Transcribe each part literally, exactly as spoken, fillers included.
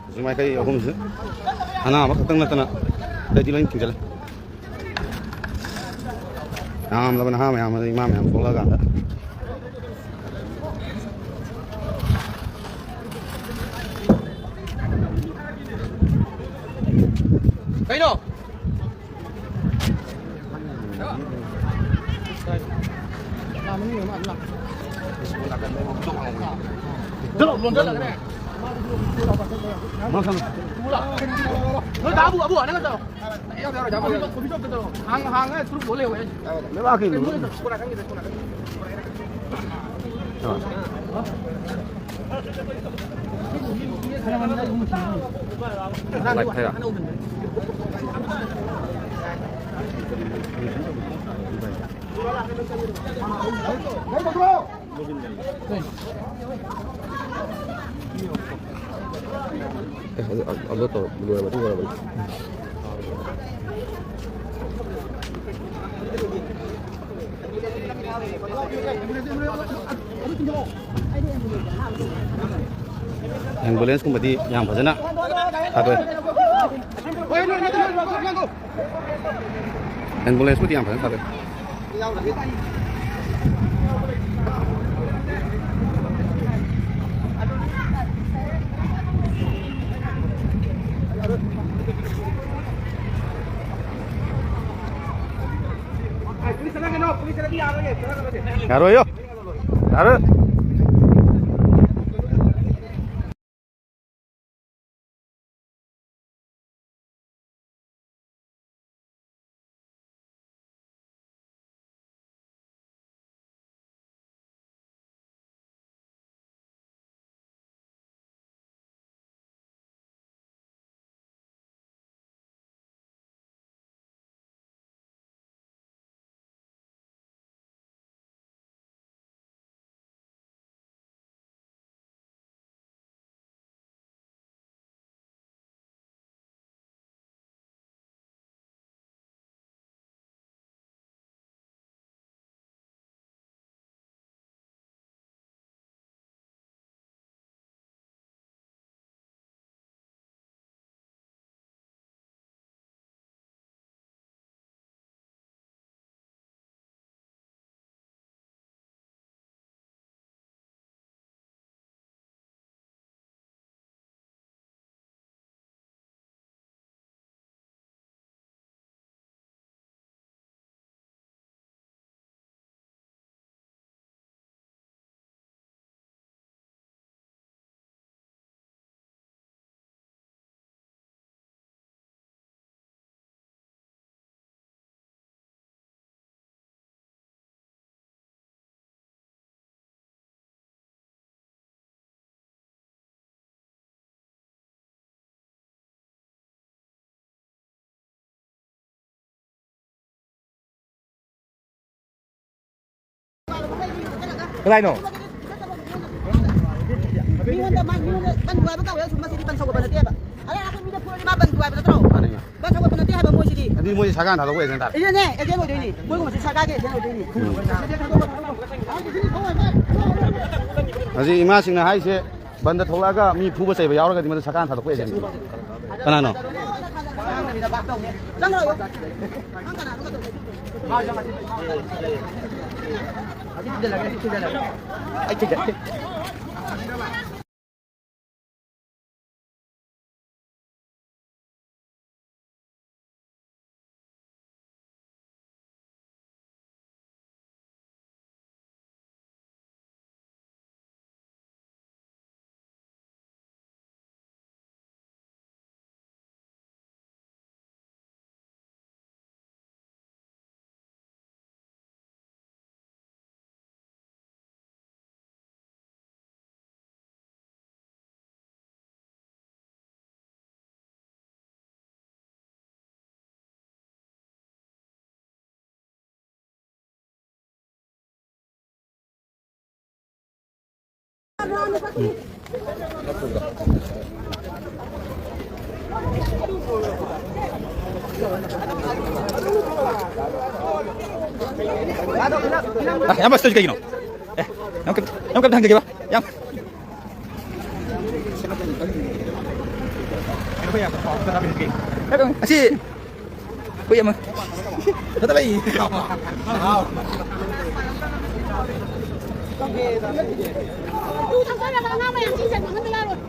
ꯍꯧꯖꯤꯛ ꯃꯥꯏꯀꯩ ꯑꯍꯨꯝꯁꯤ ꯑꯅꯥꯕ ꯈꯛꯇꯪ ꯅꯠꯇꯅ ꯑꯇꯩꯗꯤ ꯂꯣꯏ ꯊꯤꯡꯖꯤꯜꯂꯦ꯫ ꯌꯥꯝꯂꯕ ꯅꯍꯥ ꯃꯌꯥꯝ ꯑꯃꯗꯤ ꯏꯃꯥ ꯃꯌꯥꯝ ꯊꯣꯛꯂꯛꯑꯀꯥꯟꯗ ꯀꯩꯅꯣ? ꯅꯣꯏ ꯗꯥꯕꯨ ꯑꯕꯨ ꯍꯥꯟꯅ ꯆꯠꯂꯣ꯫ ꯍꯥꯡ ꯍꯥꯡꯉ ꯁꯨꯔꯨ ꯕꯣꯜ ꯂꯩꯍꯧꯋꯦ꯫ ꯂꯩꯕꯥꯛꯀꯤ ꯃꯤ꯫ ꯑꯦ, ꯑꯗꯨ ꯑꯞꯂꯣꯗ ꯇꯧꯔ ꯂꯣꯏꯔ ꯃꯇꯨꯡ ꯑꯣꯏꯔꯕꯅꯤ꯫ ꯑꯦꯝꯕꯨꯂꯦꯟꯁꯀꯨꯝꯕꯗꯤ ꯌꯥꯝ ꯐꯖꯅ ꯊꯥꯗꯣꯛꯑꯦ꯫ ꯑꯦꯝꯕꯨꯂꯦꯟꯁꯄꯨꯗꯤ ꯌꯥꯝ ꯐꯖꯅ ꯊꯥꯗꯣꯛꯑꯦ꯫ ꯌꯥꯔꯣꯏꯌꯣ꯫ ꯌꯥꯔꯣꯏ꯫ ꯀꯗꯥꯏꯅꯣ? ꯃꯤꯉꯣꯟꯗ ꯃꯥ, ꯃꯤꯉꯣꯟꯗ ꯕꯟ ꯊꯨꯒꯥꯏꯕ ꯀꯧꯋꯦ, ꯁꯨꯝ ꯃꯁꯤꯗꯤ ꯕꯟ ꯁꯧꯒꯠꯄ ꯅꯠꯇꯦꯕ꯫ ꯑꯗ ꯑꯩꯈꯣꯏ ꯃꯤꯗ ꯐꯨꯔꯗꯤ ꯃꯥ ꯕꯟ ꯊꯨꯒꯥꯏꯕ ꯅꯠꯇ꯭ꯔꯣ? ꯃꯥꯅꯦ꯫ ꯕꯟ ꯁꯧꯒꯠꯄ ꯅꯠꯇꯦ ꯍꯥꯏꯕ ꯃꯣꯏꯁꯤꯗꯤ꯫ ꯑꯗꯨꯗꯤ ꯃꯣꯏ ꯁꯔꯀꯥꯔꯅ ꯊꯥꯗꯣꯛꯄ ꯑꯦꯖꯦꯟ ꯇꯥꯔꯦ꯫ ꯑꯦꯖꯦꯟꯅꯦ, ꯑꯦꯖꯦꯟ ꯑꯣꯏꯗꯣꯏꯅꯤ꯫ ꯃꯣꯏꯒꯨꯝꯕꯁꯦ ꯁꯔꯀꯥꯔꯒꯤ ꯑꯦꯖꯦꯟ ꯑꯣꯏꯗꯣꯏꯅꯤ꯫ ꯎꯝ꯫ ꯍꯧꯖꯤꯛ ꯏꯃꯥꯁꯤꯡꯅ ꯍꯥꯏꯁꯦ ꯕꯟꯗ ꯊꯣꯛꯂꯛꯑꯒ ꯃꯤ ꯐꯨꯕ ꯆꯩꯕ ꯌꯥꯎꯔꯒꯗꯤ ꯃꯗꯨ ꯁꯔꯀꯥꯔꯅ ꯊꯥꯗꯣꯛꯄ ꯑꯦꯖꯦꯟꯅꯤ꯫ ꯀꯅꯥꯅꯣ? ꯑ, ꯌꯥꯝ ꯁ꯭ꯇꯦꯖ ꯀꯩꯒꯤꯅꯣ? ꯑꯦ, ꯌꯥꯝ ꯀꯩꯝ-, ꯌꯥꯝ ꯀꯩꯝꯇ ꯍꯪꯖꯒꯦꯕ? ꯌꯥꯝ ꯑꯁꯤ ꯍꯨꯏ ꯑꯃ꯫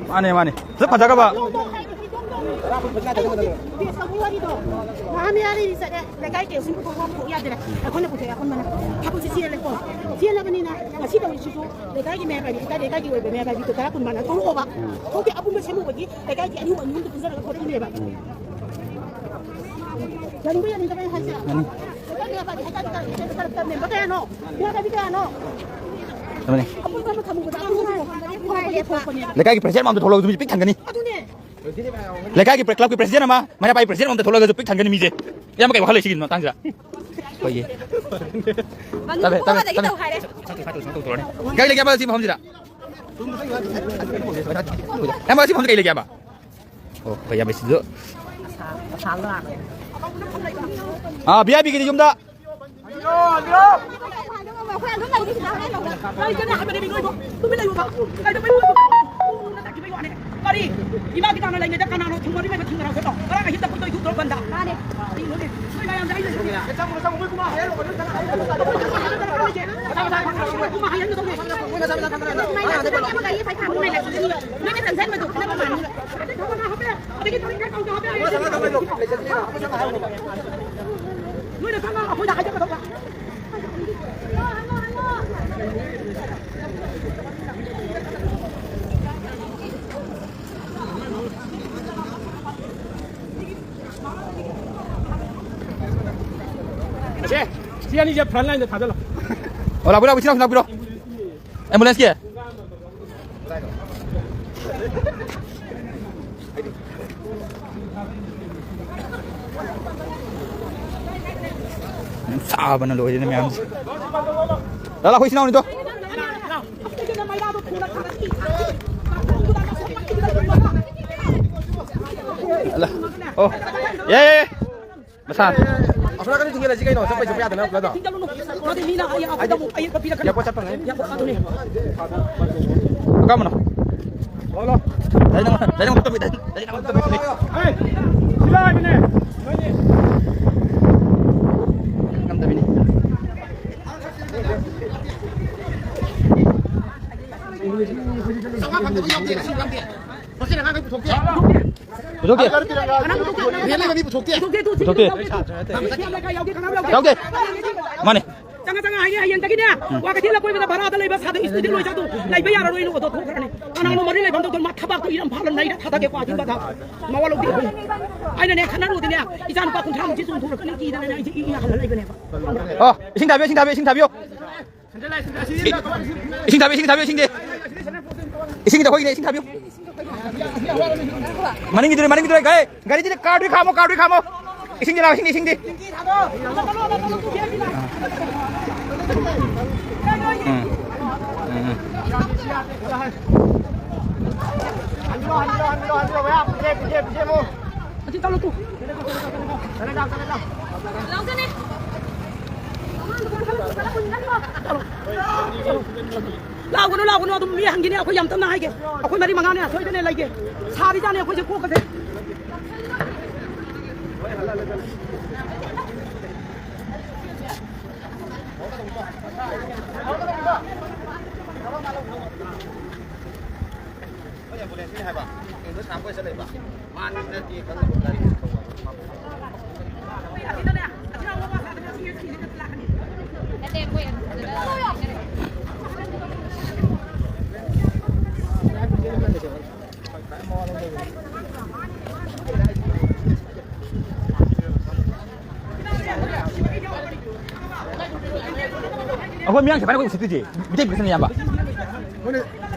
ꯃꯥꯅꯦ, ꯃꯥꯅꯦ꯫ ꯐꯖ ꯐꯖꯈ꯭ꯔꯕ꯫ ꯂꯩꯀꯥꯏ ꯀꯩꯁꯨ ꯄꯨꯊꯣꯛꯄ ꯌꯥꯗ꯭ꯔꯦ꯫ ꯑꯩꯈꯣꯏꯅ ꯄꯨꯊꯣꯛꯑꯦ, ꯑꯩꯈꯣꯏ ꯃꯅꯥ ꯊꯕꯛꯁꯦ ꯆꯦꯜꯂꯦꯀꯣ꯫ ꯆꯦꯜꯂꯕꯅꯤꯅ ꯉꯁꯤ ꯇꯧꯔꯤꯁꯤꯁꯨ ꯂꯩꯀꯥꯏꯒꯤ ꯃꯌꯥꯝ ꯄꯥꯏꯕꯤ, ꯂꯩꯀꯥꯏ, ꯂꯩꯀꯥꯏꯒꯤ ꯑꯣꯏꯕ ꯃꯌꯥꯝ ꯄꯥꯏꯕꯤꯗꯣ ꯇꯔꯥ ꯀꯨꯟ ꯃꯥꯟꯅ ꯊꯣꯛꯂꯛꯑꯣꯕ꯫ ꯊꯣꯛꯇꯦ, ꯑꯄꯨꯟꯕ ꯁꯦꯝꯃꯨꯕꯒꯤ ꯂꯩꯀꯥꯏꯒꯤ ꯑꯅꯤ ꯑꯍꯨꯝ ꯑꯅꯤ ꯑꯍꯨꯝꯗ ꯄꯨꯟꯁꯤꯜꯂꯒ ꯊꯣꯛꯂꯛꯏꯅꯦꯕ꯫ ꯌꯥꯅꯤꯡꯕ ꯌꯥꯅꯤꯡꯗꯕ ꯑꯩ ꯍꯥꯏꯁꯦ? ꯌꯥꯅꯤꯡ-, ꯂꯩꯀꯥꯏꯒꯤ ꯃꯌꯥꯝ ꯄꯥꯏꯕꯤ ꯍꯥꯏꯇꯥꯔꯦ, ꯃꯦꯝꯕꯔ ꯀꯌꯥꯅꯣ? ꯃꯌꯥꯝ ꯄꯥꯏꯕꯤ ꯀꯌꯥꯅꯣ? ꯑꯗꯨꯅꯦ꯫ ꯑꯄꯨꯟꯕ ꯑꯃ ꯊꯝꯃꯨꯕꯗ ꯑꯄꯨꯟꯕ ꯊꯣꯛꯂꯛꯄꯅꯦꯕ꯫ ꯂꯩꯀꯥꯏꯒꯤ ꯄ꯭ꯔꯁꯤꯗꯦꯟ ꯑꯃꯃꯝꯗ ꯊꯣꯛꯂꯛꯑꯁꯨ ꯃꯤꯁꯦ ꯄꯤꯛ ꯊꯟꯒꯅꯤ꯫ ꯑꯗꯨꯅꯦ꯫ ꯂꯩꯀꯥꯏꯒꯤ ꯄ꯭ꯔ-, ꯀ꯭ꯂꯕꯀꯤ ꯄ꯭ꯔꯁꯤꯗꯦꯟ ꯑꯃ, ꯃꯩꯔꯥ ꯄꯥꯏꯕꯤ ꯄ꯭ꯔꯁꯤꯗꯦꯟ ꯑꯃꯃꯝꯗ ꯊꯣꯛꯂꯛꯑꯁꯨ ꯄꯤꯛ ꯊꯟꯒꯅꯤ ꯃꯤꯁꯦ꯫ ꯏꯌꯥꯝꯕ ꯀꯩ ꯋꯥꯈꯜ ꯂꯩ ꯁꯤꯒꯤ ꯃꯇꯥꯡꯁꯤꯗ? ꯑꯩꯈꯣꯏꯒꯤ ꯇꯞꯄꯦ, ꯇꯞꯄꯦ, ꯇꯞꯄꯦ꯫ ꯒꯥꯔꯤ ꯂꯩꯒꯦ ꯍꯥꯏꯕ ꯁꯤ ꯃꯐꯝꯁꯤꯗ? ꯑꯦ, ꯃꯁꯤ ꯃꯐꯝꯁꯤꯗ ꯀꯩ ꯂꯩꯒꯦ ꯍꯥꯏꯕ? ꯑꯣ, ꯍꯣꯏ, ꯌꯥꯝ ꯁꯤꯁꯨ꯫ ꯑꯥ, ꯚꯤ ꯑꯥꯏ ꯄꯤꯒꯤꯗꯤ ꯌꯨꯝꯗ꯫ ꯂꯩꯒꯅꯤ ꯍꯥꯏꯕꯅꯦ ꯃꯤ ꯂꯣꯏꯕ꯫ ꯇꯨꯃꯤꯟ ꯂꯩꯌꯨꯕ꯫ ꯀꯩꯗꯧꯕꯩ ꯂꯣꯏꯕ? ꯀꯔꯤ? ꯏꯃꯥꯒꯤ ꯇꯥꯅ ꯂꯩꯉꯩꯗ ꯀꯅꯥꯅꯣ ꯊꯨꯝ ꯃꯔꯤ ꯂꯩꯕ ꯊꯤꯡꯅꯔꯛꯑꯣ ꯀꯩꯅꯣ? ꯉꯔꯥꯡ ꯑꯍꯤꯡꯗ ꯄꯨꯡ ꯇꯔꯨꯛ ꯊꯣꯛꯂꯛꯄ ꯀꯥꯟꯗ꯫ ꯃꯥꯅꯦ꯫ ꯀꯔꯤꯅꯣꯅꯦ? ꯅꯣꯏ ꯃꯌꯥꯝꯁꯦ ꯑꯩ ꯂꯩꯁꯤꯗꯤ꯫ ꯅꯣꯏꯅ ꯆꯪꯁꯟꯕꯗꯣ ꯈꯟꯅꯕ ꯃꯥꯟꯅꯤ꯫ ꯑꯗꯒꯤ ꯊꯣꯔꯛꯑꯒ ꯀꯧꯗ ꯍꯥꯞꯄꯦ ꯍꯥꯏꯔꯦ꯫ ꯅꯣꯏꯅ ꯆꯪꯉꯒ ꯑꯩꯈꯣꯏꯗ ꯍꯥꯏꯖꯒꯗꯧꯕ꯫ ꯁꯦ, ꯁꯤ ꯑꯅꯤꯁꯦ front line ꯗ ꯊꯥꯖꯤꯜꯂꯣ꯫ ꯑꯣ, ꯂꯥꯛꯄꯤꯔꯣ, ꯂꯥꯛꯄꯤꯔꯣ, ꯂꯥꯛꯄꯤꯔꯣ꯫ Ambulance ꯀꯤ? ꯁꯥꯕꯅ ꯂꯣꯏꯔꯦꯅꯦ ꯃꯌꯥꯝꯁꯦ꯫ ꯂꯥꯛꯑꯣ, ꯂꯥꯛꯑꯣ, ꯑꯩꯈꯣꯏ ꯏꯆꯤꯟ ꯏꯅꯥꯎꯅꯤꯗꯣ꯫ ꯑꯣ, ꯌꯥꯏ, ꯌꯥꯏ, ꯌꯥꯏ꯫ ꯃꯁꯥ꯫ ꯑꯁꯣꯝ ꯅꯥꯀꯟꯗ ꯊꯤꯡꯖꯤꯜꯂꯁꯤ ꯀꯩꯅꯣ, ꯆꯠꯄꯩ ꯆꯠꯄ ꯌꯥꯗꯅꯕ ꯅꯠꯇ꯭ꯔꯣ? ꯊꯤꯡꯖꯤꯜꯂꯨꯅꯨ꯫ ꯃꯥꯗꯤ ꯃꯤꯅ ꯑꯩ ꯑꯩꯈꯣꯏꯗ ꯑꯃꯨꯛ ꯑꯩ ꯄꯤꯔꯛꯀꯅꯤ꯫ ꯑꯦꯌꯥꯔꯄꯣꯔꯠ ꯆꯠꯄ ꯉꯥꯏ꯫ ꯑꯦꯌꯥꯔꯄꯣꯔꯠ ꯑꯗꯨꯅꯦ꯫ ꯀꯔꯝꯕꯅꯣ? ꯂꯩ ꯅꯪ, ꯂꯩ ꯅꯪ ꯑꯝꯇ ꯄꯤꯗꯦ꯫ ꯂꯩ ꯅꯪ ꯑꯝꯇ ꯄꯤꯗꯦ꯫ ꯑꯦ, ꯁꯤꯗ ꯍꯥꯏꯕꯅꯦ꯫ ꯅꯪ ꯑꯝꯇ ꯄꯤꯗꯦ꯫ ꯆꯥꯝꯃꯉꯥ ꯐꯪꯗꯕ ꯌꯥꯎꯗꯦ, ꯂꯤꯁꯤꯡ ꯌꯥꯎꯗꯦ꯫ ꯍꯣꯁꯇꯦꯜ ꯑꯉꯥꯡꯈꯩ ꯄꯨꯊꯣꯛꯇꯦ꯫ ꯄꯨꯊꯣꯛꯇꯦ꯫ ꯀꯅꯥꯝ ꯄꯨꯊꯣꯛꯇꯦ꯫ ꯔꯦꯟ ꯂꯩꯕ ꯃꯤ ꯄꯨꯊꯣꯛꯇꯦ꯫ ꯄꯨꯊꯣꯛꯇꯦ, ꯑꯗꯨ ꯄꯨꯊꯣꯛꯇꯦ꯫ ꯌꯥꯎꯗꯦ, ꯀꯅꯥꯝ ꯌꯥꯎꯗꯦ꯫ ꯌꯥꯎꯗꯦ꯫ ꯃꯥꯅꯦ꯫ ꯆꯪꯉ ꯆꯪꯉ ꯍꯥꯏꯒꯦ, ꯍꯌꯦꯡꯗꯒꯤꯅꯦ ꯀ꯭ꯋꯥꯀꯩꯊꯦꯜ ꯑꯀꯣꯏꯕꯗ ꯚꯔꯥꯗ ꯂꯩꯕ ꯁꯥꯗ student ꯂꯣꯏꯖꯥꯗꯨ ꯂꯩꯕ ꯌꯥꯔꯔꯣꯏꯅ ꯑꯣꯗꯣ ꯊꯣꯛꯈ꯭ꯔꯅꯤ꯫ ꯀꯅꯥꯅꯣ ꯃꯔꯤ ꯂꯩꯐꯝ ꯇꯧꯗꯣꯏ? ꯃꯥ ꯊꯕꯥꯛꯇꯣ ꯏꯔꯝ ꯐꯥꯜꯂ ꯅꯩꯔ ꯊꯥꯗꯒꯦꯀꯣ ꯑꯊꯤꯡꯕꯗ꯫ ꯃꯋꯥ ꯂꯧꯗꯦ ꯑꯩꯈꯣꯏ꯫ ꯑꯩꯅꯅꯦ ꯈꯠꯅꯔꯨꯔꯗꯤꯅꯦ ꯏꯆꯥ ꯅꯨꯄꯥ ꯀꯨꯟꯊ꯭ꯔꯥꯃꯨꯛꯁꯦ ꯆꯣꯡꯊꯣꯔꯛꯀꯅꯤ ꯀꯤꯗꯅꯅꯦ ꯑꯩꯁꯦ ꯏ ꯏ ꯍꯜꯂ ꯂꯩꯕꯅꯦꯕ꯫ ꯑꯣ, ꯏꯁꯤꯡ ꯊꯥꯕꯤꯌꯨ, ꯏꯁꯤꯡ ꯊꯥꯕꯤꯌꯨ, ꯏꯁꯤꯡ ꯊꯥꯕꯤꯌꯨ꯫ ꯏꯁꯤꯡ ꯊꯥꯕꯤꯌꯨ, ꯏꯁꯤꯡ ꯊꯥꯕꯤꯌꯨ, ꯏꯁꯤꯡ ꯊꯥꯕꯤꯌꯨ꯫ ꯏꯁꯤꯡꯗ ꯑꯩꯈꯣꯏꯒꯤꯅꯦ, ꯏꯁꯤꯡ ꯊꯥꯕꯤꯌꯨ꯫ ꯃꯅꯤꯡꯒꯤꯗꯨꯅꯦ, ꯃꯅꯤꯡꯒꯤꯗꯨꯅꯦ, ꯒꯥꯔꯤ, ꯒꯥꯔꯤꯗꯨꯅꯦ, car ꯗꯨꯗꯤ ꯈꯥꯝꯃꯣ, car ꯗꯨꯗꯤ ꯈꯥꯝꯃꯣ꯫ ꯏꯁꯤꯡꯗꯤ ꯂꯥꯎ, ꯏꯁꯤꯡꯗꯤ, ꯏꯁꯤꯡꯗꯤ꯫ ꯎꯝ꯫ ꯎꯝ, ꯎꯝ꯫ ꯂꯥꯎꯒꯅꯨ, ꯂꯥꯎꯒꯅꯨ, ꯑꯗꯨꯝ ꯃꯤ ꯍꯪꯈꯤꯅꯤ꯫ ꯑꯩꯈꯣꯏ ꯌꯥꯝ ꯇꯞꯅ ꯍꯥꯏꯒꯦ꯫ ꯑꯩꯈꯣꯏ ꯃꯔꯤ ꯃꯉꯥꯅꯦ ꯁꯣꯏꯗꯅ ꯂꯩꯒꯦ꯫ ꯁꯥꯔꯤꯖꯥꯠꯅꯦ ꯑꯩꯈꯣꯏꯁꯦ ꯀꯣꯛꯀꯁꯦ꯫ ꯑꯩꯈꯣꯏ ꯃꯌꯥꯡ ꯁꯦꯐꯥꯏꯅ ꯑꯩꯈꯣꯏ ꯎꯁꯤꯠꯇ꯭ꯔꯤꯁꯦ ꯃꯤꯇꯩ ꯄꯨꯂꯤꯁꯅ ꯏꯌꯥꯝꯕ꯫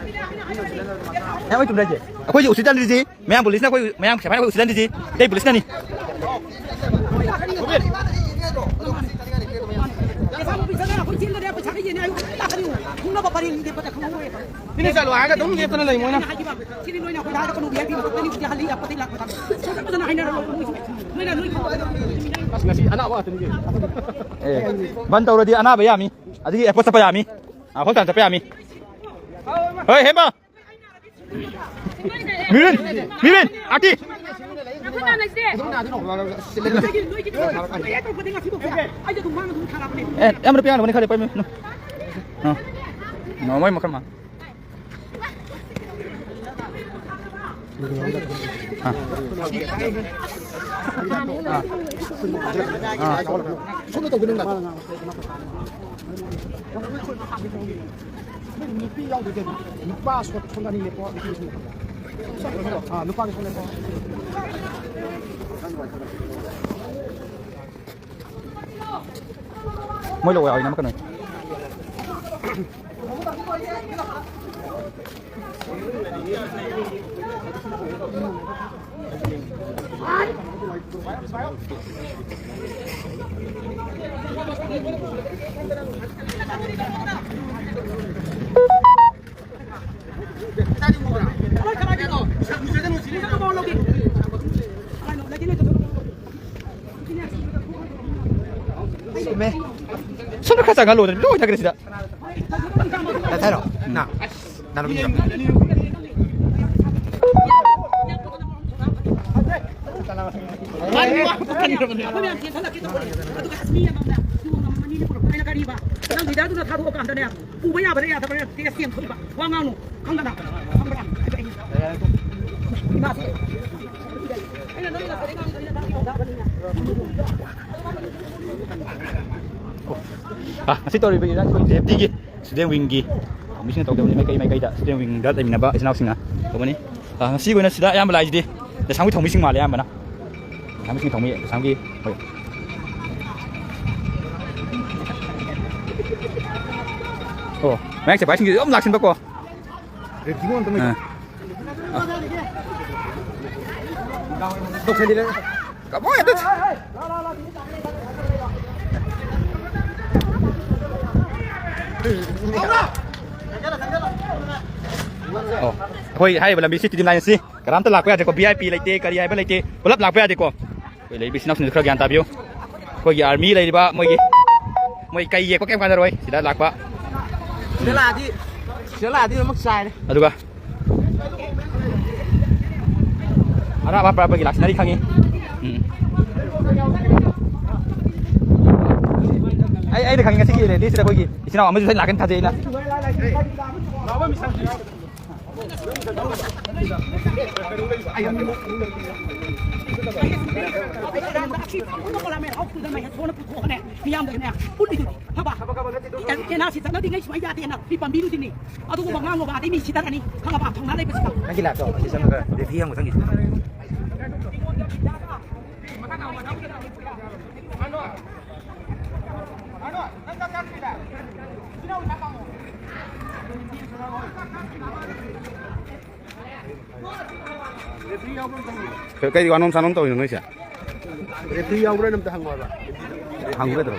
ꯃꯌꯥꯝ ꯑꯩ ꯆꯨꯝꯗ꯭ꯔꯥ ꯍꯥꯏꯁꯦ? ꯑꯩꯈꯣꯏꯁꯦ ꯎꯁꯤꯠꯇ꯭ꯔꯤꯁꯦ ꯃꯌꯥꯡ ꯄꯨꯂꯤꯁꯅ ꯑꯩꯈꯣꯏ ꯃꯌꯥꯡ ꯁꯦꯐꯥꯏꯅ ꯑꯩꯈꯣꯏ ꯎꯁꯤꯠꯍꯟꯗ꯭ꯔꯤꯁꯦ ꯃꯤꯇꯩ ꯄꯨꯂꯤꯁꯅꯅꯤ꯫ ꯄꯩꯁꯥ ꯂꯧꯕꯤ ꯆꯠꯂꯒ ꯑꯩꯈꯣꯏ ꯆꯦꯟꯗꯅꯦ ꯄꯩꯁꯥꯒ ꯌꯦꯟꯅꯦ ꯍꯥꯏꯌꯨ ꯂꯥꯛꯀꯅꯤ꯫ ꯈꯪꯅꯕ ꯄꯔꯦꯡ ꯂꯦꯞꯄꯗ ꯈꯪꯍꯧꯔꯣꯏꯕ꯫ ꯃꯤꯅ ꯆꯠꯂꯣ ꯍꯥꯏꯔꯒ ꯑꯗꯨꯝ ꯂꯦꯞꯇꯅ ꯂꯩ ꯃꯣꯏꯅ꯫ ꯁꯤꯗꯤ ꯅꯣꯏꯅ ꯑꯩꯈꯣꯏꯗ ꯍꯥꯏꯔꯛꯀꯅꯨ, ꯚꯤ ꯑꯥꯏ ꯄꯤ ꯃꯊꯛꯇꯅꯤ ꯍꯧꯖꯤꯛ ꯍꯜꯂꯤ ꯂꯥꯛꯄꯗꯩ ꯂꯥꯛꯄꯗ꯫ ꯐꯖ ꯐꯖꯅ ꯍꯥꯏꯅꯔꯣ ꯃꯣꯏꯁꯨ꯫ ꯅꯣꯏꯅ ꯅꯣꯏ ꯑꯁ ꯉꯁꯤ ꯑꯅꯥꯕ ꯉꯥꯛꯇꯅꯤ ꯀꯩꯅꯣ꯫ ꯑꯦ, ꯕꯟ ꯇꯧꯔꯗꯤ ꯑꯅꯥꯕ ꯌꯥꯝꯃꯤ꯫ ꯑꯗꯒꯤ ꯑꯦꯌꯔꯄꯣꯔꯠ ꯆꯠꯄ ꯌꯥꯝꯃꯤ꯫ ꯑ, ꯍꯣꯁꯄꯤꯇꯥꯜ ꯆꯠꯄ ꯌꯥꯝꯃꯤ꯫ ꯍꯣꯏ, ꯍꯦꯃ꯫ ꯃꯤꯔꯤꯟ! ꯃꯤꯔꯤꯟ! ꯑꯥꯔꯇꯤ! ꯑꯦ, ꯌꯥꯝꯅ ꯄꯤꯌꯥꯅꯣ ꯈꯔ ꯄꯥꯏꯃꯤ꯫ ꯑ꯫ ꯅꯣꯡꯃꯩ ꯃꯈꯜ ꯃꯥ꯫ ꯑ꯫ ꯑ꯫ ꯑ꯫ ꯅꯨꯄꯤ ꯌꯥꯎꯗꯦ ꯀꯩꯅꯣ? ꯅꯨꯄꯥ ꯁꯣꯠ ꯁꯣꯝꯗ ꯑꯅꯤ ꯂꯦꯞꯄꯣ, ꯅꯨꯄꯤ ꯁꯣꯝꯗ꯫ ꯑꯥ, ꯅꯨꯄꯥꯒꯤ ꯁꯣꯝ ꯂꯦꯞꯄꯣ꯫ ꯃꯣꯏ ꯂꯧ ꯌꯥꯎꯏꯅ ꯑꯃ ꯀꯩꯅꯣ꯫ ꯆꯨꯝꯃꯦ꯫ ꯁꯣꯝꯗ ꯈꯔ ꯆꯪꯍꯜꯂꯣꯗꯅ, ꯂꯣꯏ ꯊꯛꯈ꯭ꯔꯦ ꯁꯤꯗ꯫ ꯆꯠꯊꯔꯣ꯫ ꯅꯥ꯫ ꯅꯥ, ꯅꯨꯄꯤ ꯌꯦꯡꯉꯣ꯫ ꯑꯩꯈꯣꯏ ꯃꯌꯥꯝ ꯆꯦꯟꯊꯠꯂꯛꯀꯦ ꯇꯧꯕꯅꯦ꯫ ꯑꯗꯨꯒ ꯑꯁ ꯃꯤ ꯑꯃꯅ ꯌꯣꯡ ꯑꯃ ꯑꯅꯤꯅ ꯄꯨꯔꯛꯄ ꯍꯥꯏꯅ ꯒꯥꯔꯤ ꯑꯃ꯫ ꯅꯪ ꯂꯤꯗꯔꯗꯨꯅ ꯊꯥꯗꯣꯛꯑꯀꯥꯟꯗꯅꯦ, ꯄꯨꯕ ꯌꯥꯕ꯭ꯔꯥ ꯌꯥꯗꯕ꯭ꯔꯥ ꯇꯦꯁ ꯌꯦꯡꯊꯣꯛꯏꯕ꯫ ꯋꯥ ꯉꯥꯡꯅꯨ꯫ ꯈꯪꯗꯅ꯫ ꯈꯪꯕ꯭ꯔꯥ? ꯏꯃꯥꯁꯦ꯫ ꯑꯩꯅ ꯅꯣꯏ ꯉꯁꯥꯏꯗꯩ ꯉꯥꯡꯉꯤꯗꯣ ꯑꯩꯅ ꯇꯥꯗ꯭ꯔꯤꯕ꯫ ꯑꯥ, ꯉꯁꯤ ꯇꯧꯔꯤꯕ ꯏꯔꯥꯡ ꯑꯩꯈꯣꯏ ꯖꯦ ꯑꯦꯐ ꯇꯤꯒꯤ ꯁ꯭ꯇꯨꯗꯦꯟ ꯋꯤꯡꯒꯤ ꯊꯧꯃꯤꯁꯤꯡꯅ ꯇꯧꯗꯕꯅꯤ, ꯃꯥꯏꯀꯩ ꯃꯥꯏꯀꯩꯗ ꯁ꯭ꯇꯨꯗꯦꯟ ꯋꯤꯡꯗ ꯂꯩꯃꯤꯟꯅꯕ ꯏꯆꯤꯟ ꯏꯅꯥꯎꯁꯤꯡꯅ ꯇꯧꯕꯅꯤ꯫ ꯑꯥ, ꯉꯁꯤꯒꯤ ꯑꯣꯏꯅ ꯁꯤꯗ ꯑꯌꯥꯝꯕ ꯂꯥꯛꯏꯁꯤꯗꯤ ꯂꯩꯁꯥꯡꯒꯤ ꯊꯧꯃꯤꯁꯤꯡ ꯃꯥꯜꯂꯦ ꯑꯌꯥꯝꯕꯅ꯫ ꯂꯩꯁꯥꯡꯒꯤ ꯊꯧꯃꯤ, ꯂꯩꯁꯥꯡꯒꯤ, ꯍꯣꯏ꯫ ꯑꯣ, ꯃꯌꯥꯡ ꯆꯠꯄ ꯍꯥꯏꯁꯤꯡꯁꯦ ꯑꯗꯨꯝ ꯂꯥꯛꯁꯤꯟꯕꯀꯣ꯫ ꯔꯦꯗꯤꯑꯣ ꯑꯝꯇ ꯂꯩꯇꯦ꯫ ꯑꯥ꯫ ꯇꯧꯁꯜꯂꯤꯔ? ꯀꯃꯣꯏ ꯑꯗꯨ꯫ ꯑꯣ, ꯑꯩꯈꯣꯏ ꯍꯥꯏꯔꯤꯕ ꯂꯝꯕꯤꯁꯤ ꯇꯤꯗꯤꯝ ꯂꯥꯏꯟ ꯑꯁꯤ ꯀꯅꯥꯝꯇ ꯂꯥꯛꯄ ꯌꯥꯗꯦꯀꯣ, ꯚꯤ ꯑꯥꯏ ꯄꯤ ꯂꯩꯇꯦ, ꯀꯔꯤ ꯍꯥꯏꯕ ꯂꯩꯇꯦ, ꯄꯨꯂꯞ ꯂꯥꯛꯄ ꯌꯥꯗꯦꯀꯣ꯫ ꯑꯩꯈꯣꯏ ꯂꯩꯔꯤꯕ ꯏꯆꯤꯟ ꯏꯅꯥꯎꯁꯤꯡꯁꯨ ꯈꯔ ꯒ꯭ꯌꯥꯟ ꯇꯥꯕꯤꯌꯨ꯫ ꯑꯩꯈꯣꯏꯒꯤ ꯑꯥꯔꯃꯤ ꯂꯩꯔꯤꯕ ꯃꯣꯏꯒꯤ, ꯃꯣꯏ ꯀꯩ ꯌꯦꯛꯄ ꯀꯩꯝ ꯀꯥꯟꯅꯔꯣꯏ ꯁꯤꯗ ꯂꯥꯛꯄ꯫ ꯁꯤꯗ ꯂꯥꯛꯑꯗꯤ, ꯁꯤꯗ ꯂꯥꯛꯑꯗꯤ ꯂꯣꯏꯅꯃꯛ ꯆꯥꯏꯔꯦ꯫ ꯑꯗꯨꯒ ꯑꯔꯥꯞ ꯑꯔꯥꯞꯄꯒꯤ ꯂꯥꯛꯁꯤꯟꯅꯔꯤ ꯈꯪꯉꯤ꯫ ꯎꯝ꯫ ꯑꯩ, ꯑꯩꯅ ꯈꯪꯉꯤ ꯉꯁꯤꯒꯤ ꯔꯦꯂꯤꯁꯤꯗ ꯑꯩꯈꯣꯏꯒꯤ ꯏꯆꯤꯟ ꯏꯅꯥꯎ ꯑꯃꯁꯨ ꯁꯣꯏꯗꯅ ꯂꯥꯛꯀꯅꯤ ꯊꯥꯖꯩ ꯑꯩꯅ꯫ ꯃꯤꯌꯥꯝꯗꯒꯤꯅꯦ ꯎꯠꯂꯤꯗꯨꯅꯤ꯫ ꯐꯕ꯫ ꯑꯦꯟ ꯑꯥꯔ ꯁꯤ ꯆꯠꯅꯗ꯭ꯔꯤꯉꯩ ꯁꯨꯃꯥꯏ ꯌꯥꯗꯦꯅ ꯃꯤ ꯄꯥꯝꯕꯤꯔꯨꯗꯤꯅꯤ꯫ ꯑꯗꯨꯒꯨꯝꯕ ꯉꯥꯡꯉꯨꯕ ꯑꯗꯩ ꯃꯤ ꯁꯤꯊꯔꯅꯤ꯫ ꯈꯪꯉꯕ? ꯊꯧꯅꯥ ꯂꯩꯕꯁꯤꯡꯗꯣ꯫ ꯅꯪꯒꯤ ꯂꯥꯏꯐꯇꯣ ꯑꯁꯤ ꯆꯪꯉꯒ ꯔꯦꯐ꯭ꯔꯤ ꯑꯃ ꯆꯪꯈꯤꯁꯤ꯫ ꯀꯩ ꯋꯥꯅꯣꯝ ꯆꯥꯅꯣꯝ ꯇꯧꯔꯤꯅꯣ ꯅꯣꯏꯁꯦ? ꯔꯦꯐ꯭ꯔꯤ ꯌꯥꯎꯕ꯭ꯔꯥꯅ ꯑꯝꯇ ꯍꯪꯉꯣ ꯍꯥꯏꯕ꯫ ꯍꯪꯒꯗ꯭ꯔꯣ?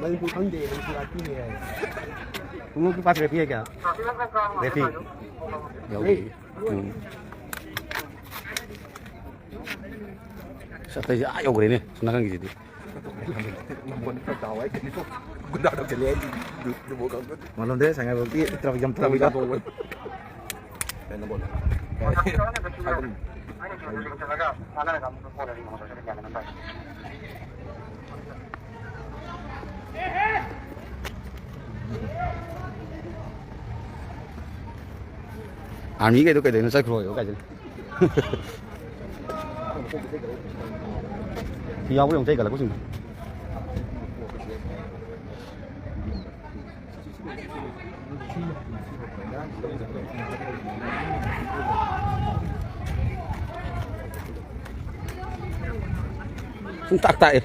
ꯃꯅꯤꯄꯨꯔ ꯈꯪꯗꯦ, ꯃꯅꯤꯄꯨꯔ ꯂꯥꯛꯇꯣꯏꯅꯦ ꯍꯥꯏ꯫ ꯈꯣꯡꯎꯞꯀꯤ ꯄꯥꯠ ꯔꯦꯐ꯭ꯔꯤ ꯍꯥꯏ ꯀꯌꯥ? ꯔꯦꯐ꯭ꯔꯤ꯫ ꯌꯥꯎꯗꯦ꯫ ꯎꯝ꯫ ꯑꯁ, ꯑꯇꯩꯁꯦ ꯑꯥ ꯌꯧꯈ꯭ꯔꯦꯅꯦ, ꯁꯣꯝ ꯅꯥꯀꯟꯒꯤꯁꯤꯗꯤ꯫ ꯒꯨꯟꯗꯥ ꯇꯧꯁꯤꯜꯂꯛꯑꯦ ꯑꯩꯗꯤ꯫ ꯃꯥꯂꯣꯝꯗꯩ ꯁꯉꯥꯏꯐꯥꯎꯗꯤ ꯇ꯭ꯔꯥꯐꯤꯛ ꯖꯥꯝ ꯇꯧꯔꯝꯃꯤꯗꯣ꯫ ꯀꯩꯅꯣ ꯕꯣꯜ꯫ ꯑꯥꯔꯃꯤꯈꯩꯗꯣ ꯀꯩꯗꯧꯅꯣ ꯆꯠꯈ꯭ꯔꯣ ꯀꯥꯏꯗꯅꯣ꯫ ꯁꯤ ꯌꯥꯎꯕ꯭ꯔꯥ ꯌꯦꯡꯉꯨ, ꯆꯩ ꯀꯜꯂꯛꯄꯁꯤꯡꯗꯣ꯫ ꯁꯨꯝ ꯇꯥꯛ ꯇꯥꯛꯑꯦ꯫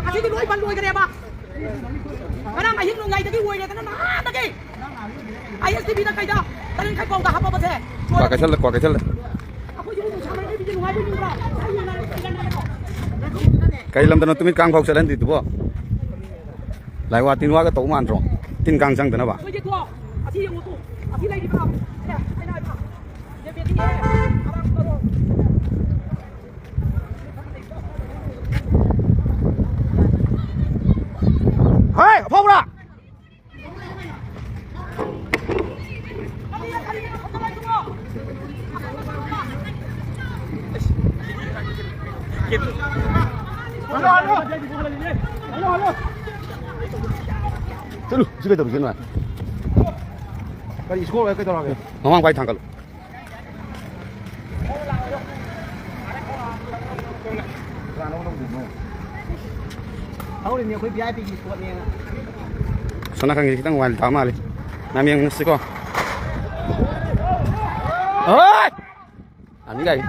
ꯑꯁꯤꯗꯤ ꯂꯣꯏ ꯕꯟ ꯑꯣꯏꯈ꯭ꯔꯦꯕ꯫ ꯉꯔꯥꯡ ꯑꯍꯤꯡ ꯅꯣꯡꯌꯥꯏꯗꯒꯤ ꯑꯣꯏꯔꯦꯗꯅ ꯅꯍꯥꯟꯗꯒꯤ꯫ ꯑꯥꯏ ꯑꯦꯁ ꯇꯤ ꯚꯤꯗ ꯀꯩꯗ ꯇꯔꯦꯠ ꯃꯈꯥꯏ ꯄꯥꯎꯗ ꯍꯥꯞꯄꯕꯁꯦ꯫ ꯀ꯭ꯋꯥ ꯀꯩꯊꯦꯜꯗ, ꯀ꯭ꯋꯥ ꯀꯩꯊꯦꯜꯗ꯫ ꯑꯩꯈꯣꯏꯁꯤꯕꯨ ꯅꯨꯡꯁꯥ ꯃꯔꯛꯇ ꯅꯨꯡꯉꯥꯏꯕ ꯌꯦꯡꯕ꯭ꯔꯣ? ꯀꯩ ꯂꯝꯗꯅꯣ ꯇꯨꯃꯤꯠ ꯀꯥꯡ ꯐꯥꯎ ꯆꯠꯍꯟꯗ꯭ꯔꯤꯗꯨꯕꯣ? ꯂꯥꯏꯋꯥ ꯇꯤꯟꯋꯥꯒ ꯇꯧ ꯃꯥꯟꯗ꯭ꯔꯣ? ꯇꯤꯟ ꯀꯥꯡ ꯆꯪꯗꯅꯕ꯫ ꯑꯩꯈꯣꯏꯁꯦ ꯇꯣ, ꯑꯁꯤ ꯌꯦꯡꯉꯨ ꯇꯣ꯫ ꯑꯁꯤ ꯑꯩꯅ ꯍꯥꯏꯕ꯫ ꯗꯦꯕꯦꯗꯤꯅꯦ, ꯑꯔꯥꯞꯄꯗꯣ꯫ ꯍꯣꯏ, ꯑꯐꯥꯎꯕ꯭ꯔꯥ? ꯆꯠꯂꯨ, ꯁꯤ ꯀꯩꯗꯧꯔꯤꯒꯦ ꯅꯣꯏ? ꯀꯔꯤ ꯁ꯭ꯀꯣꯔ ꯀꯩꯗꯧꯔꯒꯦ? ꯃꯃꯥꯡ ꯄꯥꯏ ꯊꯥꯡꯒꯠꯂꯨ꯫ ꯍꯧꯔꯤꯅꯤ ꯑꯩꯈꯣꯏ ꯚꯤ ꯑꯥꯏ ꯄꯤꯒꯤ ꯁ꯭ꯄꯣꯠꯅꯦꯅ꯫ ꯑꯁꯣꯝ ꯅꯥꯀꯟꯒꯤꯁꯤ ꯈꯤꯇꯪ ꯋꯥꯏꯜ ꯇꯥ ꯃꯥꯜꯂꯤ꯫ ꯃꯌꯥꯝ ꯌꯦꯡꯉꯁꯤꯀꯣ꯫ ꯍꯣꯏ! ꯑꯅꯤ ꯂꯥꯛꯏ꯫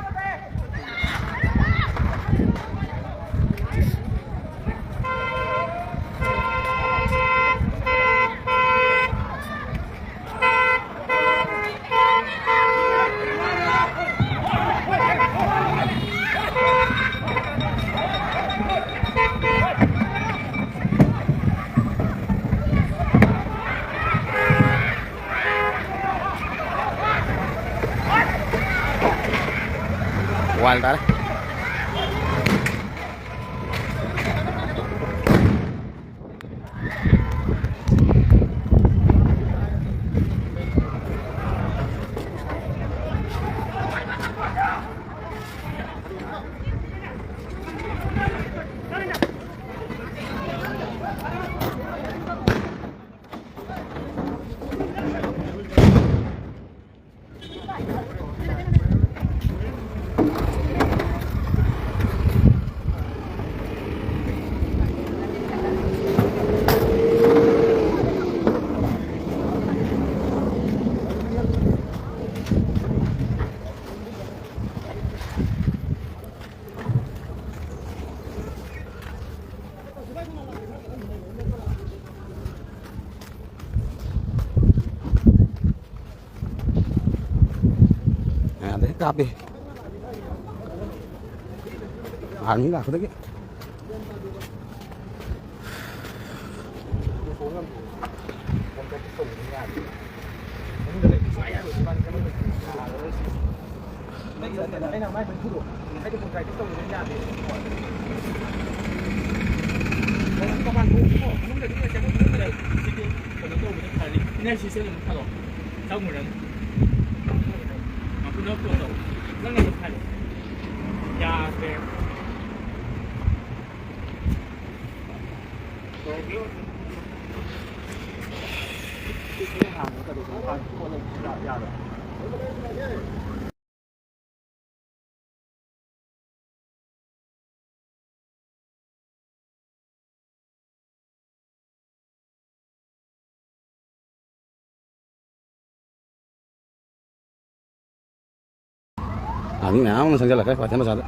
ꯍꯥꯏꯇꯥꯔꯦ꯫ ꯑꯗꯩ ꯀꯥꯞꯄꯤ꯫ ꯑꯥꯔꯃꯤ ꯂꯥꯛꯄꯗꯒꯤ꯫ ꯀꯩꯅꯣ ꯇꯧꯕꯅ ꯐꯔꯅꯤ꯫ ꯏꯅꯔꯖꯤ ꯁꯦꯜ ꯑꯃ ꯊꯥꯗꯣꯛꯑꯣ꯫ ꯆꯪꯉꯨꯔꯅꯤ꯫ ꯉꯥꯛꯇꯪ ꯅꯪ ꯐꯣꯟ ꯇꯧ꯫ ꯅꯪ ꯑꯩ ꯍꯥꯏꯔꯣ꯫ ꯌꯥꯗ꯭ꯔꯦ꯫ ꯑꯥꯔꯃꯤ ꯃꯌꯥꯝ ꯑꯃ ꯆꯪꯁꯤꯜꯂꯛꯈ꯭ꯔꯦ ꯀ꯭ꯋꯥꯊꯦꯜ ꯃꯆꯥꯗ꯫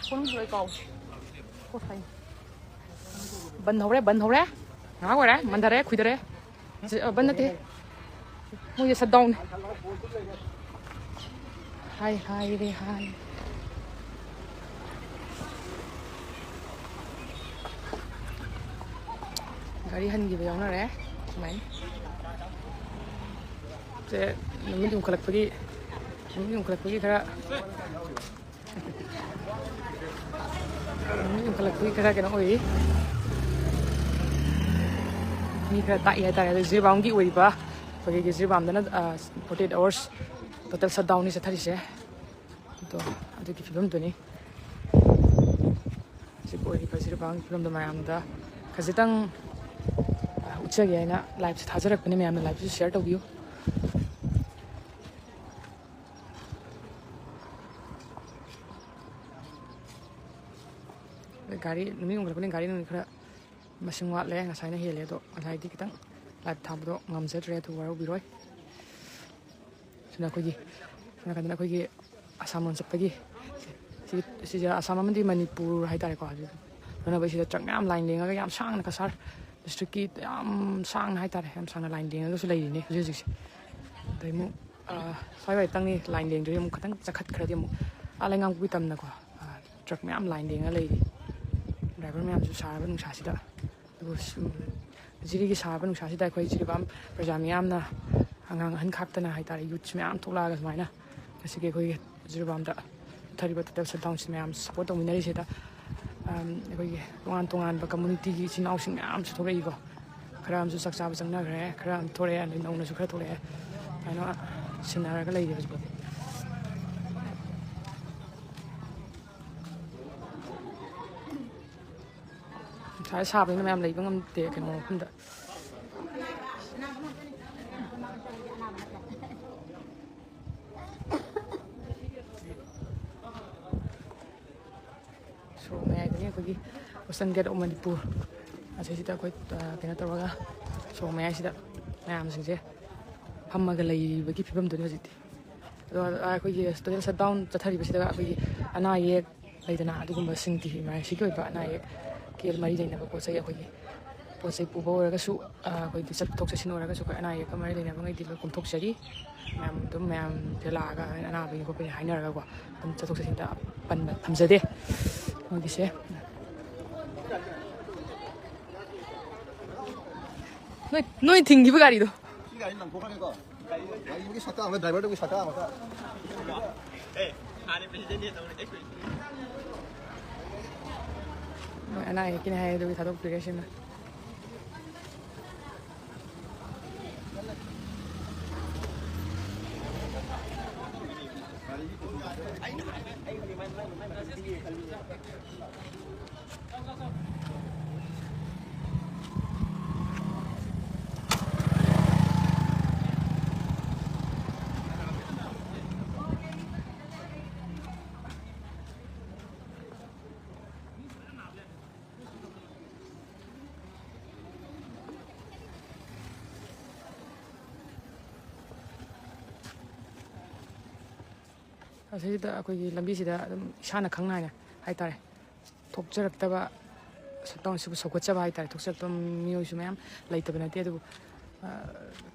ꯀꯣꯟ ꯂꯣꯏ ꯀꯥꯎ꯫ ꯕꯟ ꯍꯧꯔꯦ, ꯕꯟ ꯍꯧꯔꯦ꯫ ꯉꯥꯏꯍꯥꯛ ꯑꯣꯏꯔꯦ, ꯃꯟꯊꯔꯦ, ꯈꯨꯏꯊꯔꯦ꯫ ꯁꯤ, ꯑ, ꯕꯟ ꯅꯠꯇꯦ꯫ ꯃꯣꯏꯁꯦ ꯁꯠ ꯗꯥꯎꯟꯅꯦ꯫ ꯍꯥꯏ, ꯍꯥꯏ ꯔꯦ, ꯍꯥꯏ꯫ ꯒꯥꯔꯤ ꯍꯟꯈꯤꯕ ꯌꯥꯎꯅꯔꯦ꯫ ꯁꯨꯃꯥꯏꯅ꯫ ꯁꯦ, ꯅꯨꯃꯤꯠ ꯌꯨꯡꯈꯠꯂꯛꯄꯒꯤ, ꯅꯨꯃꯤꯠ ꯌꯨꯡꯈꯠꯂꯛꯄꯒꯤ ꯈꯔ ꯌꯨꯝꯈꯠꯂꯛꯄꯒꯤ ꯈꯔ ꯀꯩꯅꯣ ꯑꯣꯏꯔꯤ꯫ ꯃꯤ ꯈꯔ ꯇꯥꯛꯏ ꯍꯥꯏꯇꯥꯔꯦ꯫ ꯑꯗꯣ ꯖꯤꯔꯤꯕꯥꯝꯒꯤ ꯑꯣꯏꯔꯤꯕ ꯑꯩꯈꯣꯏꯒꯤ ꯖꯤꯔꯤꯕꯥꯝꯗꯅ, ꯑ, forty eight hours total shutdownꯅꯤ ꯆꯠꯊꯔꯤꯁꯦ꯫ ꯑꯗꯣ ꯑꯗꯨꯒꯤ ꯐꯤꯕꯝꯗꯨꯅꯤ꯫ ꯍꯧꯖꯤꯛ ꯑꯣꯏꯔꯤꯕ ꯖꯤꯔꯤꯕꯥꯝꯒꯤ ꯐꯤꯕꯝꯗꯣ ꯃꯌꯥꯝꯗ ꯈꯖꯤꯛꯇꯪ, ꯑ, ꯎꯠꯆꯒꯦ ꯍꯥꯏꯅ liveꯁꯦ ꯊꯥꯖꯔꯛꯄꯅꯦ꯫ ꯃꯌꯥꯝꯅ liveꯁꯦ share ꯇꯧꯕꯤꯌꯨ꯫ ꯒꯥꯔꯤ ꯅꯨꯃꯤꯠ ꯌꯨꯡꯈꯠꯂꯛꯄꯅꯤꯅ ꯒꯥꯔꯤ ꯅꯨꯡ ꯈꯔ ꯃꯁꯤꯡ ꯋꯥꯠꯂꯦ, ꯉꯁꯥꯏꯅ ꯍꯦꯜꯂꯦ, ꯑꯗꯣ ꯉꯁꯥꯏꯗꯤ ꯈꯤꯇꯪ live ꯊꯥꯕꯗꯣ ꯉꯝꯖꯗ꯭ꯔꯦ, ꯑꯗꯨ ꯋꯥꯔꯧꯕꯤꯔꯣꯏ꯫ ꯁꯤꯅ ꯑꯩꯈꯣꯏꯒꯤ, ꯁꯣꯝ ꯅꯥꯀꯟꯗꯅ ꯑꯩꯈꯣꯏꯒꯤ ꯑꯁꯥꯝ ꯂꯣꯝ ꯆꯠꯄꯒꯤ, ꯁꯤ, ꯁꯤꯁꯦ ꯑꯁꯥꯝ ꯑꯃꯗꯤ ꯃꯅꯤꯄꯨꯔ ꯍꯥꯏꯇꯥꯔꯦꯀꯣ, ꯍꯧꯖꯤꯛ ꯂꯣꯟꯅꯕꯁꯤꯗ truck ꯃꯌꯥꯝ line ꯂꯦꯡꯉꯒ ꯌꯥꯝ ꯁꯥꯡꯅ ꯀꯁꯥꯔ districtꯀꯤ ꯌꯥꯝ ꯁꯥꯡꯅ ꯍꯥꯏꯇꯥꯔꯦ, ꯌꯥꯝ ꯁꯥꯡꯅ line ꯂꯦꯡꯉꯒꯁꯨ ꯂꯩꯔꯤꯅꯦ ꯍꯧꯖꯤꯛ ꯍꯧꯖꯤꯛꯁꯦ꯫ ꯑꯗꯩ ꯑꯃꯨꯛ, ꯑ, ꯁ꯭ꯋꯥꯏꯋꯥꯏꯗꯪꯅꯤ line ꯂꯦꯡꯗꯣꯏꯁꯦ, ꯑꯃꯨꯛ ꯈꯤꯇꯪ ꯆꯈꯠꯈ꯭ꯔꯗꯤ ꯑꯃꯨꯛ ꯑꯥ ꯂꯩꯉꯥꯝꯄꯣꯛꯄꯤ ꯇꯝꯅꯀꯣ, ꯑ, truck ꯃꯌꯥꯝ line ꯂꯦꯡꯉ ꯂꯩꯔꯤ꯫ Driver ꯃꯌꯥꯝꯁꯨ ꯁꯥꯔꯕ ꯅꯨꯡꯁꯥꯁꯤꯗ꯫ ꯑꯗꯨꯕꯨ ꯁꯨꯝ ꯖꯤꯔꯤꯒꯤ ꯁꯥꯔꯕ ꯅꯨꯡꯁꯥꯁꯤꯗ ꯑꯩꯈꯣꯏ ꯖꯤꯔꯤꯕꯥꯝ ꯄ꯭ꯔꯖꯥ ꯃꯤꯌꯥꯝꯅ ꯑꯉꯥꯡ ꯑꯍꯟ ꯈꯥꯛꯇꯅ ꯍꯥꯏꯇꯥꯔꯦ, youths ꯃꯌꯥꯝ ꯊꯣꯛꯂꯛꯑꯒ ꯁꯨꯃꯥꯏꯅ ꯉꯁꯤꯒꯤ ꯑꯩꯈꯣꯏꯒꯤ ꯖꯤꯔꯤꯕꯥꯝꯗ ꯊꯣꯛꯊꯔꯤꯕ total shutdownꯁꯤ ꯃꯌꯥꯝ support ꯇꯧꯃꯤꯟꯅꯔꯤꯁꯤꯗ, ꯑꯝ, ꯑꯩꯈꯣꯏꯒꯤ ꯇꯣꯉꯥꯟ ꯇꯣꯉꯥꯟꯕ communityꯒꯤ ꯏꯆꯤꯟ ꯏꯅꯥꯎꯁꯤꯡ ꯃꯌꯥꯝꯁꯨ ꯊꯣꯛꯂꯛꯏꯀꯣ꯫ ꯈꯔ ꯑꯃꯁꯨ ꯆꯥꯛ ꯆꯥꯕ ꯆꯪꯅꯈ꯭ꯔꯦ, ꯈꯔ ꯑꯃ ꯊꯣꯛꯂꯛꯑꯦ, ꯑꯗꯩ ꯅꯧꯅꯁꯨ ꯈꯔ ꯊꯣꯛꯂꯛꯑꯦ꯫ ꯑꯗꯨꯃꯥꯏꯅ ꯁꯤꯟꯅꯔꯒ ꯂꯩꯔꯤ ꯍꯧꯖꯤꯛ ꯐꯥꯎꯗꯤ꯫ ꯉꯁꯥꯏ ꯁꯥꯕꯅꯤꯅ ꯃꯌꯥꯝ ꯂꯩꯕ ꯉꯝꯗꯦ ꯀꯩꯅꯣ ꯃꯐꯝꯗ꯫ ꯁꯣꯔꯣꯛ ꯃꯌꯥꯏꯗꯅꯤ ꯑꯩꯈꯣꯏꯒꯤ Western Gate of Manipur꯫ ꯑꯁꯤꯁꯤꯗ ꯑꯩꯈꯣꯏ, ꯑ, ꯀꯩꯅꯣ ꯇꯧꯔꯒ ꯁꯣꯔꯣꯛ ꯃꯌꯥꯏꯁꯤꯗ ꯃꯌꯥꯝꯁꯤꯡꯁꯦ ꯐꯝꯃꯒ ꯂꯩꯔꯤꯕꯒꯤ ꯐꯤꯕꯝꯗꯨꯅꯤ ꯍꯧꯖꯤꯛꯇꯤ꯫ ꯑꯗꯣ, ꯑ, ꯑꯩꯈꯣꯏꯒꯤ total shutdown ꯆꯠꯊꯔꯤꯕꯁꯤꯗ ꯑꯩꯈꯣꯏꯒꯤ ꯑꯅꯥ ꯑꯌꯦꯛ ꯂꯩꯗꯅ, ꯑꯗꯨꯒꯨꯝꯕꯁꯤꯡꯗꯤ, ꯏꯃꯥꯔꯖꯦꯟꯁꯤꯒꯤ ꯑꯣꯏꯕ ꯑꯅꯥ ꯑꯌꯦꯛꯀꯤ ꯃꯔꯤ ꯂꯩꯅꯕ ꯄꯣꯠ ꯆꯩ, ꯑꯩꯈꯣꯏꯒꯤ ꯄꯣꯠ ꯆꯩ ꯄꯨꯕ ꯑꯣꯏꯔꯒꯁꯨ, ꯑ, ꯑꯩꯈꯣꯏ ꯆꯠꯊꯣꯛ ꯆꯠꯁꯤꯟ ꯑꯣꯏꯔꯒꯁꯨ, ꯑꯩꯈꯣꯏ ꯑꯅꯥ ꯑꯌꯦꯛꯀ ꯃꯔꯤ ꯂꯩꯅꯕꯉꯩꯗꯤ ꯂꯣꯏ ꯀꯣꯝꯊꯣꯛꯆꯔꯤ꯫ ꯃꯌꯥꯝ ꯑꯗꯨꯝ, ꯃꯌꯥꯝꯁꯦ ꯂꯥꯛꯑꯒ ꯑꯅꯥꯕꯒꯤ ꯈꯣꯠꯄꯒꯤ ꯍꯥꯏꯅꯔꯒꯀꯣ, ꯑꯗꯨꯝ ꯆꯠꯊꯣꯛ ꯆꯠꯁꯤꯟꯗ ꯑꯄꯟꯕ ꯊꯝꯖꯗꯦ ꯃꯣꯏꯒꯤꯁꯦ꯫ ꯅꯣꯏ, ꯅꯣꯏ ꯊꯤꯡꯈꯤꯕ ꯒꯥꯔꯤꯗꯣ꯫ ꯁꯤ ꯒꯥꯔꯤ ꯂꯪꯊꯣꯛꯈ꯭ꯔꯒꯦꯀꯣ꯫ ꯒꯥꯔꯤꯗꯨꯒꯤ ꯁꯛꯇꯥ ꯑꯃ, ꯗ꯭ꯔꯥꯏꯚꯔꯗꯨꯒꯤ ꯁꯛꯇꯥ ꯑꯃ꯫ ꯃꯣꯏ ꯑꯅꯥ ꯑꯌꯦꯛꯀꯤꯅꯦ ꯍꯥꯏ, ꯑꯗꯨꯒꯤ ꯊꯥꯗꯣꯛꯄꯤꯔꯦ ꯁꯤꯃ꯫ ꯑꯁꯤꯗ ꯑꯩꯈꯣꯏꯒꯤ ꯂꯝꯕꯤꯁꯤꯗ ꯑꯗꯨꯝ ꯏꯁꯥꯅ ꯈꯪꯅ ꯍꯥꯏꯅ ꯍꯥꯏꯇꯥꯔꯦ, ꯊꯣꯛꯆꯔꯛꯇꯕ, ꯁꯛꯇꯝꯁꯤꯕꯨ ꯁꯧꯒꯠꯆꯕ ꯍꯥꯏꯇꯥꯔꯦ, ꯊꯣꯛꯆꯔꯛꯇꯕ ꯃꯤꯑꯣꯏꯁꯨ ꯃꯌꯥꯝ ꯂꯩꯇꯕ ꯅꯠꯇꯦ꯫ ꯑꯗꯨꯕꯨ, ꯑ,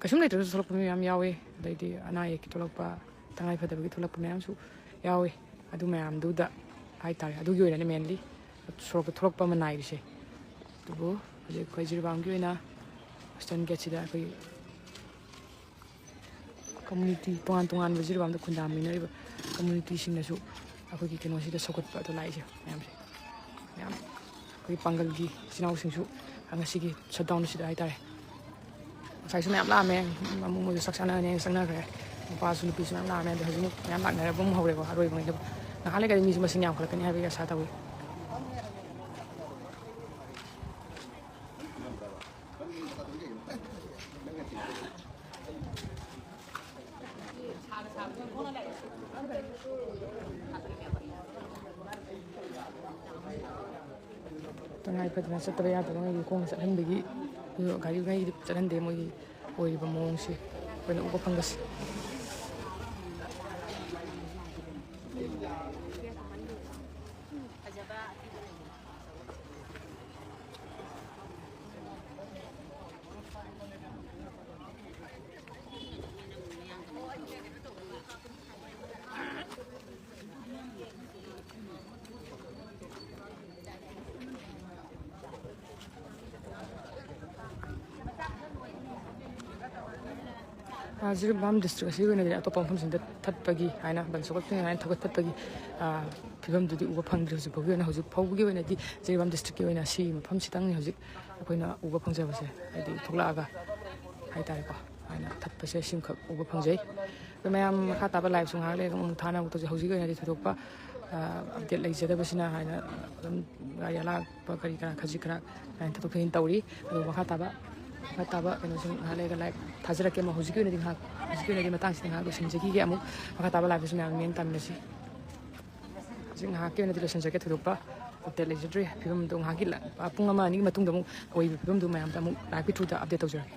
ꯀꯩꯁꯨꯝ ꯂꯩꯇ꯭ꯔꯁꯨ ꯊꯣꯛꯂꯛꯄ ꯃꯤ ꯃꯌꯥꯝ ꯌꯥꯎꯋꯤ꯫ ꯑꯗꯩꯗꯤ ꯑꯅꯥ ꯑꯌꯦꯛꯀꯤ ꯊꯣꯛꯂꯛꯄ, ꯇꯉꯥꯏ ꯐꯗꯕꯒꯤ ꯊꯣꯛꯂꯛꯄ ꯃꯌꯥꯝꯁꯨ ꯌꯥꯎꯋꯤ꯫ ꯑꯗꯨ ꯃꯌꯥꯝꯗꯨꯗ ꯍꯥꯏꯇꯥꯔꯦ, ꯑꯗꯨꯒꯤ ꯑꯣꯏꯅꯅꯦ mainly ꯁꯣꯔꯣꯛꯇ ꯊꯣꯛꯂꯛꯄ ꯑꯃ ꯅꯥꯏꯔꯤꯁꯦ꯫ ꯑꯗꯨꯕꯨ ꯍꯧꯖꯤꯛ ꯑꯩꯈꯣꯏ ꯖꯤꯔꯤꯕꯥꯝꯒꯤ ꯑꯣꯏꯅ Western Gate ꯁꯤꯗ ꯑꯩꯈꯣꯏ community, ꯇꯣꯉꯥꯟ ꯇꯣꯉꯥꯟꯕ ꯖꯤꯔꯤꯕꯥꯝꯗ ꯈꯨꯟꯗꯥꯃꯤꯟꯅꯔꯤꯕ community ꯁꯤꯡꯅꯁꯨ ꯑꯩꯈꯣꯏꯒꯤ ꯀꯩꯅꯣꯁꯤꯗ ꯁꯧꯒꯠꯄ ꯑꯗꯣ ꯂꯥꯛꯏꯁꯦ ꯃꯌꯥꯝꯁꯦ꯫ ꯃꯌꯥꯝ ꯑꯩꯈꯣꯏꯒꯤ ꯄꯥꯡꯒꯜꯒꯤ ꯏꯆꯤꯜ ꯏꯅꯥꯎꯁꯤꯡꯁꯨ ꯉꯁꯤꯒꯤ shutdown ꯑꯁꯤꯗ ꯍꯥꯏꯇꯥꯔꯦ꯫ ꯉꯁꯥꯏꯁꯨ ꯃꯌꯥꯝ ꯂꯥꯛꯑꯝꯃꯦ, ꯑꯃꯨꯛ ꯃꯣꯏꯁꯨ ꯆꯥꯛ ꯆꯥꯅꯔꯅꯤ ꯆꯪꯅꯈ꯭ꯔꯦ꯫ ꯅꯨꯄꯥꯁꯨ ꯅꯨꯄꯤꯁꯨ ꯃꯌꯥꯝ ꯂꯥꯛꯑꯝꯃꯦ꯫ ꯑꯗꯣ ꯍꯧꯖꯤꯛꯃꯨꯛ ꯃꯌꯥꯝ ꯂꯥꯛꯅꯔꯕ ꯑꯃꯨꯛ ꯍꯧꯔꯦꯀꯣ, ꯑꯔꯣꯏꯕꯉꯩꯗꯣ꯫ ꯉꯥꯏꯍꯥꯛ ꯂꯩꯔꯒꯗꯤ ꯃꯤꯁꯨ ꯃꯁꯤꯡ ꯌꯥꯝꯈꯠꯂꯛꯀꯅꯤ ꯍꯥꯏꯕꯒꯤ ꯑꯁꯥ ꯇꯧꯏ꯫ ꯇꯉꯥꯏ ꯐꯗꯅ ꯆꯠꯇꯕ ꯌꯥꯗꯕꯉꯩꯒꯤ ꯈꯣꯡꯅ ꯆꯠꯍꯟꯕꯒꯤ, ꯒꯥꯔꯤꯉꯩꯒꯤꯗꯤ ꯆꯠꯍꯟꯗꯦ꯫ ꯃꯣꯏꯒꯤ ꯑꯣꯏꯔꯤꯕ ꯃꯑꯣꯡꯁꯤ ꯑꯩꯈꯣꯏꯅ ꯎꯕ ꯐꯪꯕꯁꯦ꯫ ꯖꯤꯔꯤꯕꯥꯝ ꯗꯤꯁꯇ꯭ꯔꯤꯛ ꯑꯁꯤꯒꯤ ꯑꯣꯏꯅꯗꯤ ꯑꯇꯣꯞꯄ ꯃꯐꯝꯁꯤꯡꯗ ꯊꯠꯄꯒꯤ ꯍꯥꯏꯅ ꯕꯟ ꯁꯣꯛꯀꯠꯄꯅꯤ ꯍꯥꯏꯅ ꯊꯧꯒꯠ ꯊꯠꯄꯒꯤ ꯐꯤꯕꯝꯗꯨꯗꯤ ꯎꯕ ꯐꯪꯗ꯭ꯔꯤ꯫ ꯍꯧꯖꯤꯛ ꯐꯥꯎꯒꯤ ꯑꯣꯏꯅ, ꯍꯧꯖꯤꯛ ꯐꯥꯎꯕꯒꯤ ꯑꯣꯏꯅꯗꯤ ꯖꯤꯔꯤꯕꯥꯝ ꯗꯤꯁꯇ꯭ꯔꯤꯛꯀꯤ ꯑꯣꯏꯅ ꯁꯤ ꯃꯐꯝꯁꯤꯇꯪꯅꯤ ꯍꯧꯖꯤꯛ ꯑꯩꯈꯣꯏꯅ ꯎꯕ ꯐꯪꯖꯕꯁꯦ, ꯍꯥꯏꯗꯤ ꯊꯣꯛꯂꯛꯑꯒ ꯍꯥꯏꯇꯥꯔꯦꯀꯣ, ꯍꯥꯏꯅ ꯊꯠꯄꯁꯦ ꯁꯤꯃꯈꯛ ꯎꯕ ꯐꯪꯖꯩ꯫ ꯑꯗꯣ ꯃꯌꯥꯝ ꯃꯈꯥ ꯇꯥꯕ ꯂꯥꯏꯐꯁꯨ ꯉꯥꯏꯍꯥꯛ ꯂꯩꯔꯒ ꯑꯃꯨꯛ ꯊꯥꯅꯕ ꯇꯧꯖꯩ꯫ ꯍꯧꯖꯤꯛꯀꯤ ꯑꯣꯏꯅꯗꯤ ꯊꯣꯏꯗꯣꯛꯄ ꯑꯞꯗꯦꯠ ꯂꯩꯖꯗꯕꯁꯤꯅ ꯍꯥꯏꯅ ꯑꯗꯨꯝ ꯒꯥꯔꯤ ꯑꯂꯥꯛꯄ ꯀꯔꯤ ꯀꯔꯥ ꯈꯖꯤꯛ ꯈꯔ ꯍꯥꯏꯅ ꯊꯥꯗꯣꯛ ꯊꯥꯖꯤꯟ ꯇꯧꯔꯤ꯫ ꯑꯗꯣ ꯃꯈꯥ ꯇꯥꯕ ꯃꯈꯥ ꯇꯥꯕ ꯀꯩꯅꯣꯁꯤꯡ ꯉꯥꯏꯍꯥꯛ ꯂꯩꯔꯒ ꯂꯥꯏꯐ ꯊꯥꯖꯔꯛꯀꯦ꯫ ꯑꯃ ꯍꯧꯖꯤꯛꯀꯤ ꯑꯣꯏꯅꯗꯤ ꯉꯥꯏꯍꯥꯛ ꯍꯧꯖꯤꯛꯀꯤ ꯑꯣꯏꯅꯗꯤ ꯃꯇꯥꯡꯁꯤꯗ ꯉꯥꯏꯍꯥꯛ ꯂꯣꯏꯁꯤꯟꯖꯈꯤꯒꯦ꯫ ꯑꯃꯨꯛ ꯃꯈꯥ ꯇꯥꯕ ꯂꯥꯏꯐꯇꯁꯨ ꯃꯌꯥꯝ ꯃꯤꯠꯌꯦꯡ ꯇꯝꯃꯤꯟꯅꯁꯤ꯫ ꯍꯧꯖꯤꯛ ꯉꯥꯏꯍꯥꯛꯀꯤ ꯑꯣꯏꯅꯗꯤ ꯂꯣꯏꯁꯤꯟꯖꯒꯦ꯫ ꯊꯣꯏꯗꯣꯛꯄ ꯑꯞꯗꯦꯠ ꯂꯩꯖꯗ꯭ꯔꯤ꯫ ꯐꯤꯕꯝꯗꯣ ꯉꯥꯏꯍꯥꯛꯀꯤ ꯂ-, ꯄꯨꯡ ꯑꯃ ꯑꯅꯤꯒꯤ ꯃꯇꯨꯡꯗ ꯑꯃꯨꯛ ꯑꯣꯏꯕ ꯐꯤꯕꯝꯗꯨ ꯃꯌꯥꯝꯗ ꯑꯃꯨꯛ ꯂꯥꯏꯐꯀꯤ ꯊ꯭ꯔꯨꯗ ꯑꯞꯗꯦꯠ ꯇꯧꯖꯔꯛꯀꯦ꯫